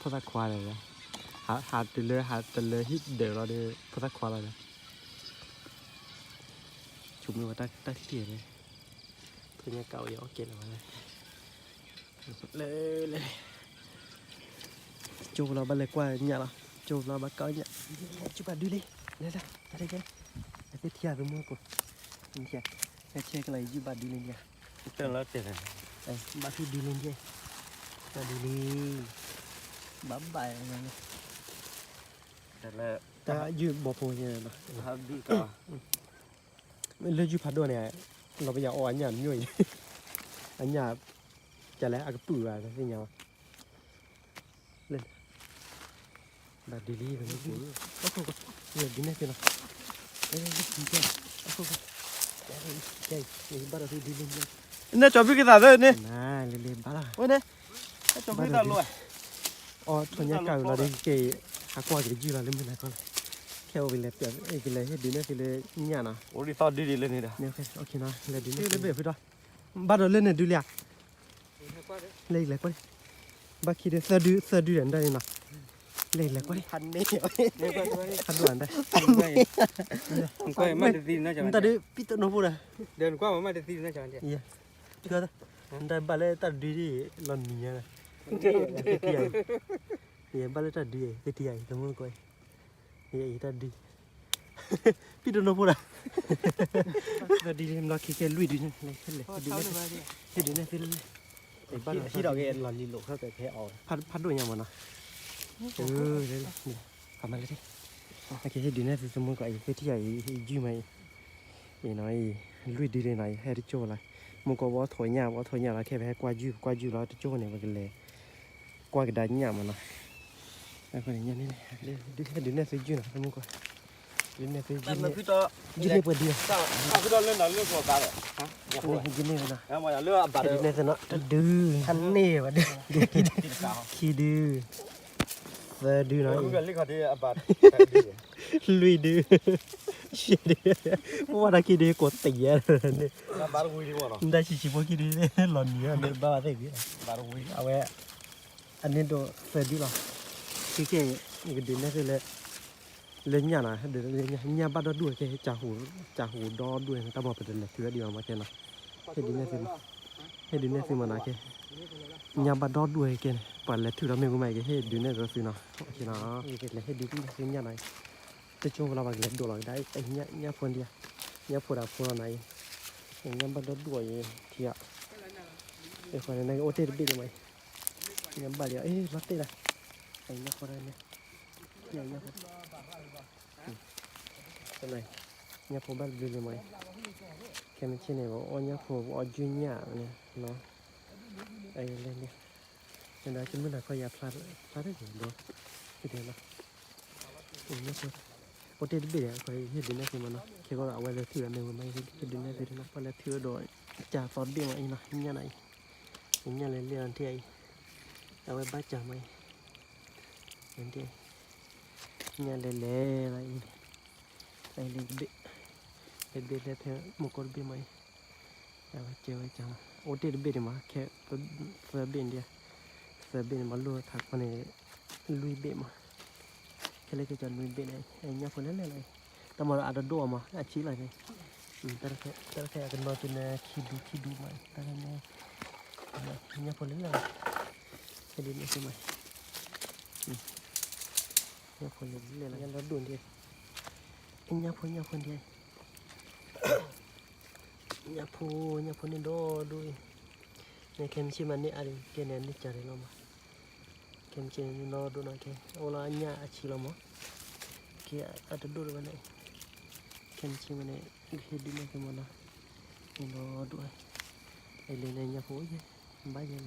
ဖိသၣ်ခွါဒီး, ဟးတုၤလၢ ဟးတလၢဟံၣ်ဒၢးလီၤဒီး ဖိသၣ်ခွါလီၤဒီး, ဆိမိၣ်ဝဲတၢ်တၢ်တ့ၢ်န့ၣ်, ဖိညါကးဝဲအီၣ်ကဲလၢၤဝဲ, လၢ လၢ ကၠိလီၤဘၣ်လဲၤကွၢ်ညၣ်လီၤ, ကၠိလီၤဘၣ်ကၢ်ညၣ်, ကၠိဘၣ်ဒုလံ, လၢ လၢ တၢ်တကဲ, အသ့ၣ်ထံၣ်အသမူကိး, ဟဲဆဲကလီၤယုၢ်ဘၣ်ဒုလံဒံး, ဘၣ်ဒုဒုလံဒံး, ဘၣ်ဒုလံ, ဘၣ်ဘၣ်, တၢ်ယုၢ်ဘီဖိညါ, လၢယုၢ်ဖးဒိၣ်န့ၣ်, လီၤပယီၤအီၣ်အညၣ်တမျိၤအံၤ, အညၣ်, ကလဲၣ်အကပုာ်ဘၣ်သ့ၣ်ညါဘၣ်, လၢ ဘၣ်ဒုလံ, ဒုနဲၣ်သ့လီၤ, ဘၣ်ဒီးဒုလံ, နဲၣ်ကၠီၤဖုကသးသၢန့ၣ်, လံလံဘၣ်လီၤ, ဝဲန့ၣ်, ကၠီၤဖုသးလိၤ, အီၣ်ထိၣ်ညၣ်ကၢ်ဝံၤလီၤဒီးကဲ, ဟးကွၢ်က့ၤယုၢ်လီၤလၢမုၢ်နၤခီလီၤ, ခဲအိၣ်ကလဲၤ, ကလဲၤဟ့ၣ်ဒုနဲၣ်သ့လၢညၣ်နီၤ, လဲၤဒုနဲၣ်သ့လၢဘ့ၣ်ဖုဒီး, ဘၣ်ဒီးလၢန့ၣ်ဒုလံဧါ လဲၤလဲၤကွၢ်, ဘၣ်ခံဒု သၢဒု သၢဒုဒီးနတၢ်န့ၣ်နီၤ, လဲၤလဲၤကွၢ်, ဖးဒိၣ်နတၢ်, နတၢ်ဒု ပံၣ်တနိဖိဒီး, နတၢ်ဘၣ်လၢတၢ်ဒုဒ်လီၤနံၤညါ, ဘၣ်လၢတၢ်ဒုသ့ၣ်တံၢ်အံၤ သမူသကိး, တၢ်ဒု ပံၣ်တနိဖိဒီး, ဒ်န့ၣ်ဘျီခံကဲလွံၢ်ဒုန့ၣ်, ဟ့ၣ်ဒုနဲၣ်သုလၢ, ဟ့ၣ်ဒုနဲၣ်သုလၢ, ဟံးဒီးက့ၤလီၤလံၤလိာ်ခီပညီဖဲအီၤ, ဖးဒိၣ်ညါမးနီၤ, ကမၤလၢ, ဟ့ၣ်ဒုနဲၣ်သုသမူသကိးအံၤ သ့ၣ်တံၢ်အံၤ ယုၢ်မးအံၤ, အံၤနီၤအံၤ, လွံၢ်ဒုန့ၣ်နီၤအံၤ ဟဲတကၠိလီၤ, မူကီၢ်ဘီထိၣ်ညၣ် ဘီထိၣ်ညၣ်လီၤ ခဲပဟဲကွၢ်ယုၢ် ကွၢ်ယုၢ်လီၤတကၠိန့ၣ် ပကလဲၤ ကွၢ်ကဒါညၣ်မးနီၤ, အဃိန့ၣ်ညါန့ၣ်, ဒုနဲၣ်သုယုၢ်နီၤ သမူသကိး, ဒုနဲၣ်သုယုၢ်, ယုၢ်န့ၢ်ပှဲၤဒု, ယုၢ်န့ၢ်သုနီၤ တဒု, န့ၢ်ဝဲဒု, ခံဒု, သၢဒုနီၤ, လွံၢ်ဒု, ယဲၢ်ဒု, ပဝဲဒၣ်ခံဒုကိးတယါန့ၣ်, နတၢ်ဆံးဆံးဖိခံဒု လီၤနံၤန့ၣ်ဘၣ်ဘၣ်သ့ၣ်ဂ့ၤ, အဝဲ အန့ၣ်ဒိးသၢဒုလီၤ, ခဲကဲ, ယကဒုးနဲၣ်သုလၢ, လၢညၣ်နီၤ, ညၣ်ဘၣ်ဒီဒူၣ်ခဲ, ကၢ်ဟူးဒီဒူၣ်န့ၣ် တၢ်မၤပတလဲၤထုးဝဲဒံးဘၣ်မးခဲနီၤ, ဟ့ၣ်ဒုးနဲၣ်သုမး, ဟ့ၣ်ဒုးနဲၣ်သုမးနီၤခဲ, ညၣ်ဘၣ်ဒီဒူၣ်ခဲကဲန့ၣ် ပှၤလဲၤထုးဒီးမ့ၢ်ဝံၤမးကဟ့ၣ်ဒုးနဲၣ်သုနီၤ, လဲၤဟ့ၣ်ဒုးနဲၣ်သုညၣ်နီၤ, တကၠိဖိလီၤပှၤကလဲၤဒိးလီၤကဒါ, ညၣ်ဖိဒံးဧါ, ညၣ်ဖိဒီးဖိလီၤနီၤအံၤ, ညၣ်ဘၣ်ဒီဒူၣ်အံၤ, ထံအီၤ, အဃိန့ၣ် အိၣ်တ့ၢ်တဘ့ၣ်ဒံးမးအံၤ, ညၣ်ဘၣ်လံအီၤ, လီၤတ့ၢ်လီၤ, ညၣ်ဖိဒၣ်န့ၣ်, ညၣ်ဖိ, ညၣ်ဖိဘၣ်တဘျုးလံမးအံၤ, ခဲမုၢ်ဆ့ၣ်န့ၣ် ပအီၣ်ညၣ်ဖိ ပအီၣ်ယုၢ်ညၣ်န့ၣ်လီၤ, အလဲၤန့ၣ်, နဒီးကမုၢ်နၤခီယၤဖျါ, ဖျါတ့ၢ်က့ၤဒီး, ဒ်န့ၣ်လီၤ, အိၣ်တ့ၢ်တဘ့ၣ်ဒီး ဟ့ၣ်ဒုးနဲၣ်သုမးနီၤ, ခဲကီးဒီးအဝဲလဲၤထုးဒီးမ့ၢ်ဝံၤမး ဟ့ၣ်ဒုးနဲၣ်သုနီၤ, ပှၤလဲၤထုးဒီး, ကၢ်သီတဘ့ၣ်မးအံၤနီၤ, ညၣ်နီၤအံၤ, ညၣ်လဲၤလဲၤအီၤထံၣ်အံၤ, အဝဲဘၣ်ကၢ်မးအံၤ, ညၣ်လဲၤလဲၤလီၤအံၤ, အံၤလဲၤတဘ့ၣ်, လဲၤတဘ့ၣ်လဲၤဖဲမူကီၢ်တဘ့ၣ်မးအံၤ, အဝဲကဲဝဲကၢ်မး, အိၣ်တ့ၢ်တဘ့ၣ်ဒံးမး, ခဲ, သၢဘ့ၣ်ဒံး, သၢဘ့ၣ်န့ၣ်မး လိၣ်ထးခီန့ၣ်, လွံၢ်ဘ့ၣ်မး, ခဲလၢာ်ခဲဆ့လွံၢ်ဘ့ၣ်န့ၣ်, ညၣ်ဖိလဲၤလဲၤလီၤအံၤ, တၢ်မၤဒီးအတဒိၣ်အီၤမး အဆံးလီၤန့ၣ်, တၢ်တခါအကနီၤက့ၤန့ၣ် ခံဒူခံဒူမး, တၢ်တခါန့ၣ်, ညၣ်ဖိလဲၤလဲၤလီၤ, ဟ့ၣ်ဒုးနဲၣ်သုမး, ညၣ်ဖိလဲၤလဲၤလီၤ, ညၣ်ဒိၣ်ဒံး, ညၣ်ဖိ ညၣ်ဖိဒံး, ညၣ်ဖိ, ညၣ်ဖိန့ၣ်ဒီဒူၣ်အံၤ, နခဲမုၢ်ဆ့ၣ်မးန့ၢ်အါဒံး ကဲန့ၣ်န့ၢ်ကၢ်ဒံးလီၤမး, ခဲမုၢ်ဆ့ၣ်န့ၣ်ဒီဒူၣ်နီၤခဲ, အိၣ်လီၤအညၣ်အဆံးလီၤမး, ကဲအတဒိၣ်ဒံးဘၣ်န့ၣ်, ခဲမုၢ်ဆ့ၣ်မးန့ၣ်, ဟ့ၣ်ဒုးနဲၣ်သုမးနီၤ, န့ၣ်ဒီဒူၣ်, အလဲၤန့ၣ်ညၣ်ဖိအိၣ်ယဲ, ဘၣ်ယဲလဲၣ်,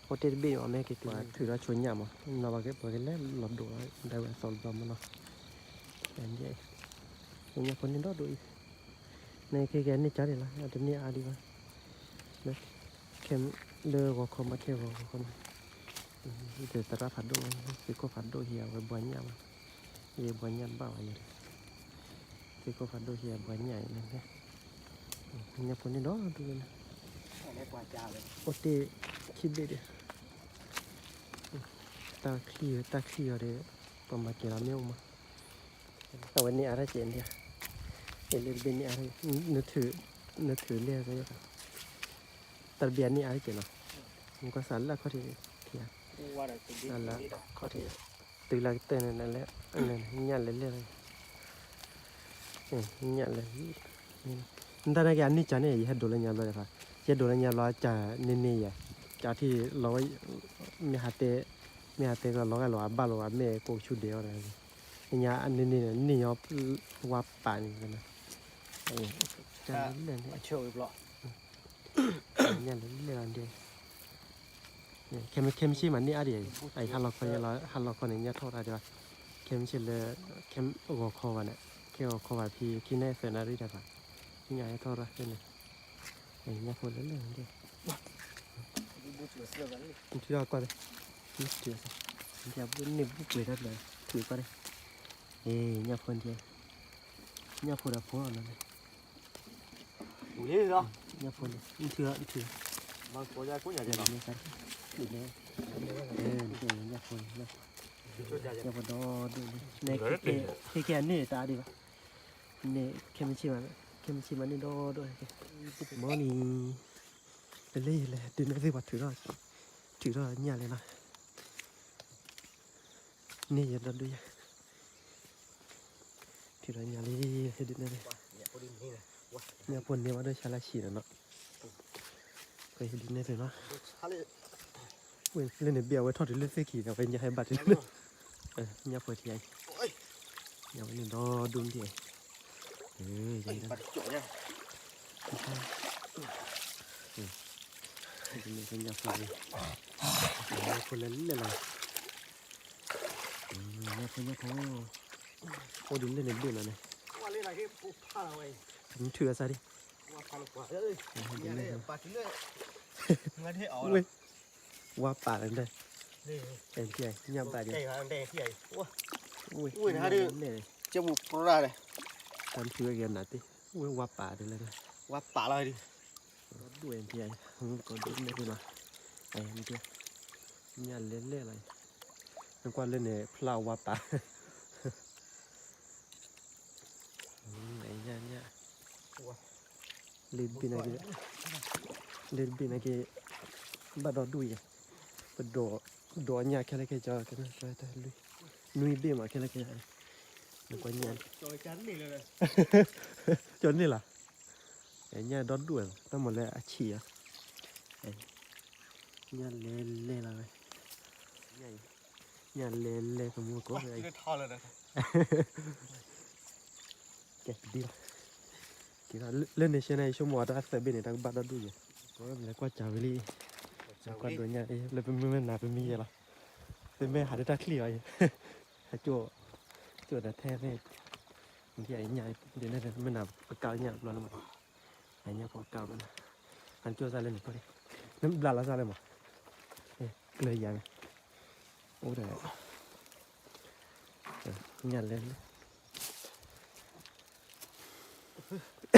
အိၣ်တ့ၢ်တဘ့ၣ်မး မ့ၢ်က့ၤထုးဒီးဆိညၣ်မး, နီၤဘၣ်က့ၤပှၤကလဲၤလီၤဒိးလီၤ ဒၣ်ဝဲအသီတဘျီမးနီၤ, ညၣ်ဖိန့ၣ်ဒီဒူၣ်အံၤ, နခဲကဲန့ၢ်ကၢ်ဒံးလီၤ အတန့ၢ်အါဒံးဘၣ်, ခဲ, လၢဂီၤခီမး ခဲဂီၤခီမး, သရၣ်ဖးဒိၣ်, သ့ၣ်ခိၣ်ဖးဒိၣ်ဟံးအဝဲဘှါညၣ်မး, ယဘှါညၣ်တဘၣ်ဘၣ်ယဲ, သ့ၣ်ခိၣ်ဖးဒိၣ်ဟံးအဘှါညၣ်အံၤန့ၣ်, ညၣ်ဖိန့ၣ်ဒီဒူၣ်န့ၣ်, အိၣ်တ့ၢ်ခံဘ့ၣ်ဒံး, တၢ်ချံၣ် တၢ်ချံၣ်အီၤဒီး ပှၤမၤကဲၤလီၤမ့ၢ်အိၣ်မး, အဝဲန့ၢ်အါထီၣ်ကဲးန့ၣ်, အ့ၣ်လၢတဘ့ၣ်န့ၢ်အါထီၣ်, နထုးလဲၣ်, တၢ်တဘ့ၣ်အန့ၢ်အါထီၣ်ကဲးနီၤ, နကွၢ်စးလၢအခီၣ်ထံး, စးလၢအခီၣ်ထံး, တုၤလၢကတၢၢ်န့ၣ်လၢ ညၣ်လဲၤလဲၣ်လီၤ, ညၣ်လဲၤ နတၢ်နာ်က့အန့ၢ်ကၢန့ၣ် ယဟဲဒိးလၢညါဘျီဒီး, ယဟဲဒိးလၢညါဘျီကၢန့ၢ်န့ၢ်ယဲ, ကၢထံၣ်လီၤဝဲ, မ့ၢ်ဟးတဲ, မ့ၢ်ဟးတဲကလီၤဂာ်လီၤအဘၣ်လီၤအမဲာ်ကိးဆူဒဲးအီၤဒီး, ညါအန့ၢ်န့ၢ်န့ၣ် န့ၢ်ညီဝါပာ်န့ၣ်, ကၢန့ၣ်လဲၣ်န့ၣ်, ညၣ်လဲၤလဲၣ်လီၤဒဲး ခဲမုၢ်ဆ့ၣ်မးန့ၢ်အါဒံး, အဟးလီၤခီညါလီၤ, ဟးလီၤခီန့ၣ် ညၣ်ထီၣ်တၢ်ဒံးဘၣ်, ခဲမုၢ်ဆ့ၣ်လၢ, ခဲဂီၤခီဘၣ်န့ၣ်, ခဲဂီၤခီဘၣ်ဖဲခံနၣ်ရံၣ်သၢနၣ်ရံၣ်တၢ်ဘၣ်, ညၣ်ဟဲထီၣ်ရၣ်သ့န့ၣ်, ညၣ်ဖိလၢလၢာ်န့ၣ်, ထံထီၣ်ကွၢ်, ထံထီၣ်, န့ၢ်ဘူၣ်ပှဲၤတၢ်ဘျီ, ထံကွၢ်န့ၣ်, ညၣ်ဖိန့ၣ်, ညၣ်ဖိဒီးဖိလီၤန့ၣ် ညၣ်ဖိန့ၣ်, နထံၣ်, နထံၣ်, ညၣ်ဖိ, ညၣ်ဖိဒီဒူၣ်န့ၣ်, ခဲကဲန့ၢ်တၢ်ဒံးဘၣ်, န့ၢ်ခဲမုၢ်ဆ့ၣ်မး, ခဲမုၢ်ဆ့ၣ်မးန့ၢ်ဒီဒူၣ်ခဲ, မ့ၢ်န့ၣ်, လၢလၢယလဲၤဒုးနဲၣ်သ့ၣ်ပှၤထုးထီၣ်, ထုးထီၣ်ညၣ်လဲၣ်လီၤ န့ၢ်ယဲဒီဒူၣ်ယဲ, ထုးထီၣ်ညၣ်လံ, ဟဲဒုးနဲၣ်သ့ၣ်, ညၣ်ဖိန့ၢ်ဘၣ်ဒီးဆါလၢဆံးဒီးနီၤ, ပဟဲဒုးနဲၣ်သ့ၣ်နီၤ, လၢန့ၣ်ဘ့ၣ်အဝဲထီၣ်တုၤလၢသ့ၣ်ခံဒီး အဝဲညၣ်ဟဲဘၣ်တုၤလၢ, ညၣ်ဖိထံအံၤ, ညၣ်ဝဲန့ၣ်ဒီဒူၣ်ဒံး, ညၣ်ဖိလၢလဲၣ်လီၤ, ညၣ်ဖိ ညၣ်ဖိ, အိၣ်ဒ်လဲၣ်န့ၣ်ဘ့ၣ်လီၤန့ၣ်, နထုးအစၢ်ဒံး, ဝဲ, ဝါပာ်လီၤဒဲး, ညၣ်ဘၣ်ဒံး, ဝဲ, တၢ်ထုးဝဲက့ၤနၤတ့ၢ်, ဝဲဝါပာ်ဒ်လဲၣ်, ဝါပာ်လီၤဒံး, ဒိၣ်အံၤ, ကဒိၣ်န့ၣ်လီၤ, ညၣ်လဲၣ်လဲၣ်လီၤ, နကွၢ်လၢန့ၣ် ဖျါဝါပာ် ညၣ်ညၣ်, လ့တဘ့ၣ်နာ်က့, လ့တဘ့ၣ်နာ်က့, ဘၣ်ဒီဒူၣ်ယဲ, ပဒိး, ဒိးညၣ်ခဲလၢာ်ခဲဆ့, နွံဘ့ၣ်မးခဲလၢာ်ခဲဆ့, နကွၢ်ညၣ်, ကၠီန့ၣ်လီၤ, ညၣ်ဒီဒူၣ်, တၢ်မၤလၢအဆံးဧါ, ညၣ်လဲၤလဲၤလီၤဝဲ, ညၣ်လဲၤလဲၤကမူကီး, ကဲ, ဒ်လီၤ, လၢန့ၣ်ဆဲန့ၣ် ယဆိကမိၣ်အတၢ်သၢဘ့ၣ်န့ၣ် တၢ်ကဘၣ်ဒီဒူၣ်ယဲ, လဲၤကွၢ်စၢ်ဝံၤလံ, လဲၤကွၢ်ဒိးညၣ်, လၢပမ့ၢ်မ့ၢ်နၤပမ့ၢ်ယဲလီၤ, ပမ့ၢ်ဟးလၢတၢ်ချံၣ်အီၤယဲ, ဟဲကၠိ, ကၠိဒီးထဲမ့ၢ်, မ့ၢ်နၤပကၢ်ညၣ်ဘျီလၢမး, ညၣ်ဖိကၢ်ဘျီလၢ, အကၠိစၢ်လၢန့ၣ်, နဘျးလီၤစၢ်လၢမး, ကျၢၤယၤန့ၣ်, အိၣ်ဒီး, ညၣ်လဲၤလဲၤ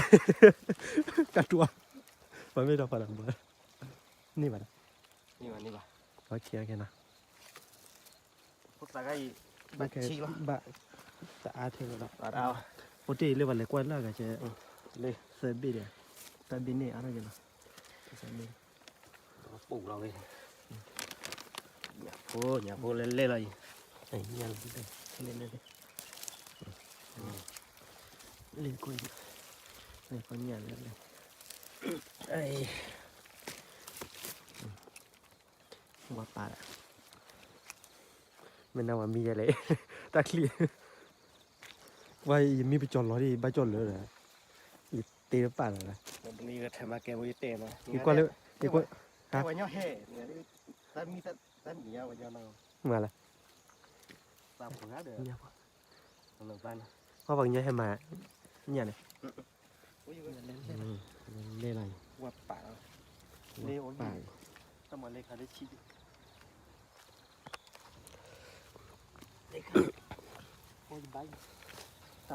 တၢ်တူၢ်, ပှၤမ့ၢ်ဒီးပှၤဒီးဘၣ်, န့ၢ်ဘၣ်ဒီး, န့ၢ်ဘၣ်န့ၢ်ဘၣ်, ဘၣ်, ဘၣ်, တအါထဲလီၤ, အိၣ်တ့ၢ်အံၤလၢပှၤလဲၤကွၢ်လၢအဂၤကဲ, သၢဘ့ၣ်ဒီး, တၢ်ဘ့ၣ်န့ၢ်အါထီၣ်ကဲလီၤ, ပူၤလီၤဝဲ, ညၣ်ဖိ, ညၣ်ဖိလဲၤလဲၤလီၤအံၤ, ညၣ်လဲၤလဲၤ, လဲၤကွၢ်, လဲၤကွၢ်ညၣ်လဲၤလဲၤ, ဝါပာ်, မ့ၢ်နၤဝဲမံယဲလဲၣ်, တၢ်ချံၣ်, ဝဲယမံပကၠီၤလီၤဒ်ဘၣ်ကၠီၤလၢာ်ဒီး, ယတဲတပာ်လၢၤ, ယကွၢ်လၢ, ယကွၢ်, မၤလၢ ပှၤကညီဟဲမၤညၣ်န့ၣ်, လဲၤလီၤ, ဝဲပာ်လီၤ, ပာ်လီၤ, တၢ်မၤန့ၢ်ကၢ, အိၣ်တ့ၢ်ဒံးသၢ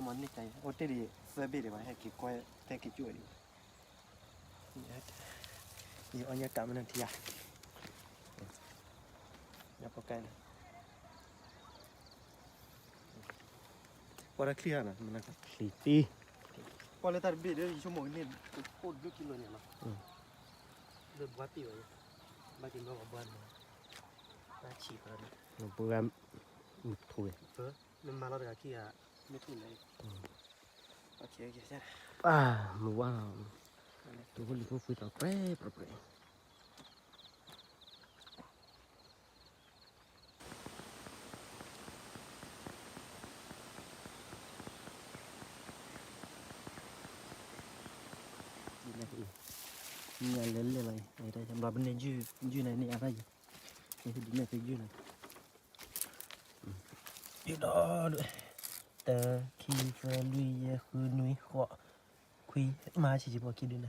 ဘ့ၣ်ဒံးဘၣ်, ဟဲက့ၤကွၢ်, ဟဲက့ၤကၠိၣ်ဒံး, ယအီၣ်ညၣ်ကးမ့ၢ်နထံၣ်ဧါ, ညၣ်ဖိကၢန့ၣ်, ကွၢ်တၢ်ချံၣ်ဧါနီၤ, ချံၣ်တံၢ်, ကွၢ်လၢတၢ်တဘ့ၣ်ဒီး ယဆိကမိၣ်ကန့ၢ် အိၣ်ဒုးကံလိာ်ညါနီၤ, လၢဘှါတံၢ်ဝဲ, ဘၣ်က့ၤနီၣ်ဘှါနီၤ, တၢ်ဆံးဃီန့ၣ်, ပှၤမုၢ်ထူဝဲ, မ့ၢ်မၤလီၤတဂၤခံဂၤ, မ့ၢ်ထူန့ၣ်, အၢ မုၢ်ဝါလီၤ, တူၢ်ဖိလံၤဖိဖှံသးပြဲပြဲပြဲ ဒ်လဲၣ်အံၤ, မ့ၢ်လဲၤလဲၣ်လီၤအံၤ, ဘျီပန့ၢ်ယုၢ်န့ၣ်န့ၢ်အါထီၣ်ယံၤ, ဟ့ၣ်ဒုးနဲၣ်သုယုၢ်န့ၣ်, ယုၢ်ဒီဒူၣ်, တၢ ခံ သၢ လွံၢ် ယဲၢ် ဃု နွံ ဃိး ခွံ, မၤဆံးဆံးဖိခံဒုး,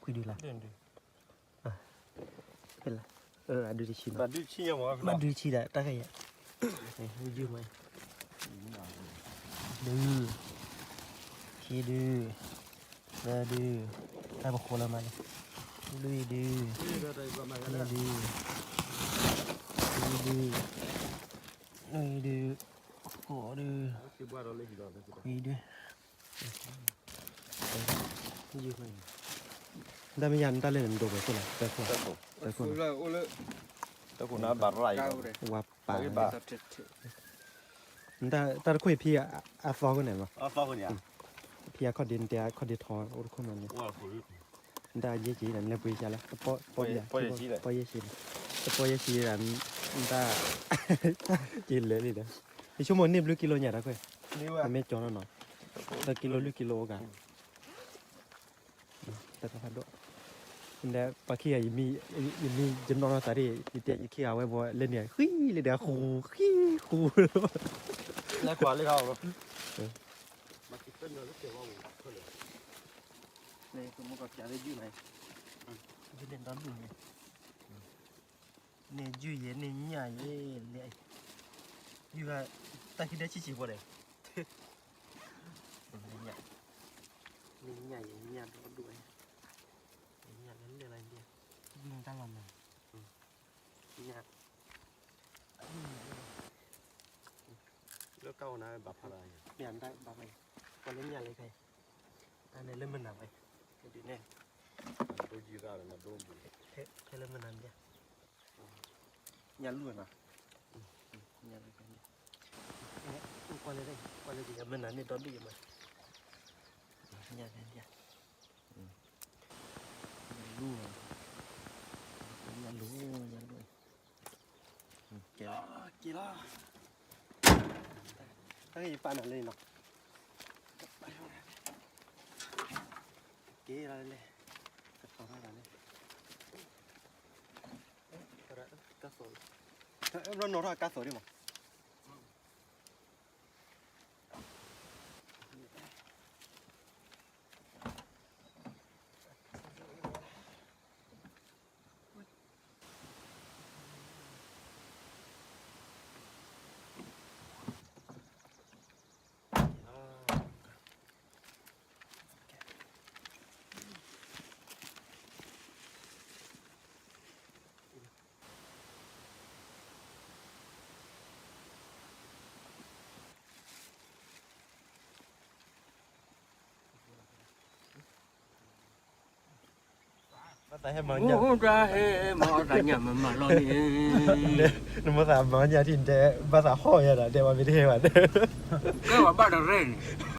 ခွံဒုးလီၤ. ဖဲလၢ အဒုတဆံနီၤ, ဘၣ်ဒုဆံဒၣ်တၢ်ခဲအံၤ, ယုၢ်မး, ဒု, ခံဒု, သၢဒု, တၢ်ပဃိလၢမးလံ, လွံၢ်ဒု, ယဲၢ်ဒု, နွံဒု, နွံဒု, ဃိးဒု, ခွံဒု. တၢ်မ့ၢ်ယၤ နတၢ်လဲၣ်န့ၣ် နဒိးဝဲခိၣ်လီၤ, တၢ်ခိၣ်, တၢ်ခိၣ်, ဝါပာ်, တၢ်တခိၣ်အံၤဖံ အသီခိၣ်န့ၣ်လီၤ, ဖံအခီၣ်ဒ့ နတဲအခီၣ်ဒ့ထီအိၣ်တခိၣ်မးန့ၣ်, နတၢ်ယဲၢ်က့ၤန့ၣ် နလဲၤပှ့ၤဆါလဲၣ်, တပီၢ်ယဲၢ်ဆံ, တပီၢ်ယဲၢ်ဆံဒီး နတၢ် က့ၤလဲၤလံဒီး, ယဆိကမိၣ်န့ၢ်ဘျုးကံလိညါတၢ်ခွဲး, အမ့ၢ်ကၠီနီၢ်နီၢ်, တကံလိလွံၢ်ကံလိအိၣ်ဂၤ တၢ်ဖးဒိၣ်, ပှၤခံဂၤ ယမ့ၢ်ယနီၣ်ထီၣ်သးဒ် ယတဲယခံဂၤဝဲဘီလဲၣ်န့ၣ် ဃံလၢဒၣ်ဃူဃံဃူ, လဲၤကွၢ်လၢထီၣ်, မၤက့ၤပၢၢ်နၢၤလၢကဲဝါဝံၤ, န့ၣ် ကမူကီၢ်ပၠးလၢယုၢ်န့ၣ်, ယုၢ်န့ၣ်ဒီဒူၣ်န့ၣ်, န့ၣ်ယုၢ်ယဲၢ်န့ၣ်ညၣ်ယဲၢ်လဲၣ်, ယုၢ်ဂၤ တၢ်ခံဒဲဆံးဆံးဖိဒီး, န့ၣ်ညၣ်ယဲၢ်ညၣ်ဒီဒူၣ်, ညၣ်လၢလဲၣ်လၢယဲၢ်, တၢ်လီၤမး, ညၣ် လၢကၢ်အိၣ်နၤဘၣ်ဖးလၢ်, မ့ၢ်ဘၣ်ဖးလၢ်, ပှၤလၢညၣ်လၢခဲအံၤ, အန့ၣ်လၢမနုၤဝဲ, ဒ်န့ၣ်, ဒိယုၢ်ရၣ်လၢမဒိဘၣ်, ခဲလၢမနုၤမ့ၢ်, ညၣ်လူၢ်နီၤ, ညၣ်လူၢ်, ကွၢ်လၢ, ကွၢ်လၢယမနုၤန့ၣ်ဒီဒူၣ်ယမး, ညၣ်လၢ, ညၣ်လူၢ်, ညၣ်လူၢ်, ညၣ်လူၢ်, က့ၤလီၤ, က့ၤလီၤ, တၢ်ဂ့ၢ်ယပာ်နၤလၢနီၤ, က့ၤလီၤလဲၣ်, ကတီၤထီၣ်လၢ, ကၢ်သိး, နီၢ်ထီၣ်ကၢ်သိးဒ်မး ဘၣ်သးဟဲမၤညၣ်, အိၣ်တၢ်ဟဲမၤအီၣ်တၢ်ညၣ်မၤမၤလီၤန့ၣ်, နမိၢ်သးမၤညၣ်ထံၣ်တဲ, ဘၣ်သးဟီၣ်ယၤဒီး တဲဝဲမ့ၢ်တဟဲဘၣ်, ကဲဝဲဘၣ်တရဲၣ်န့ၣ်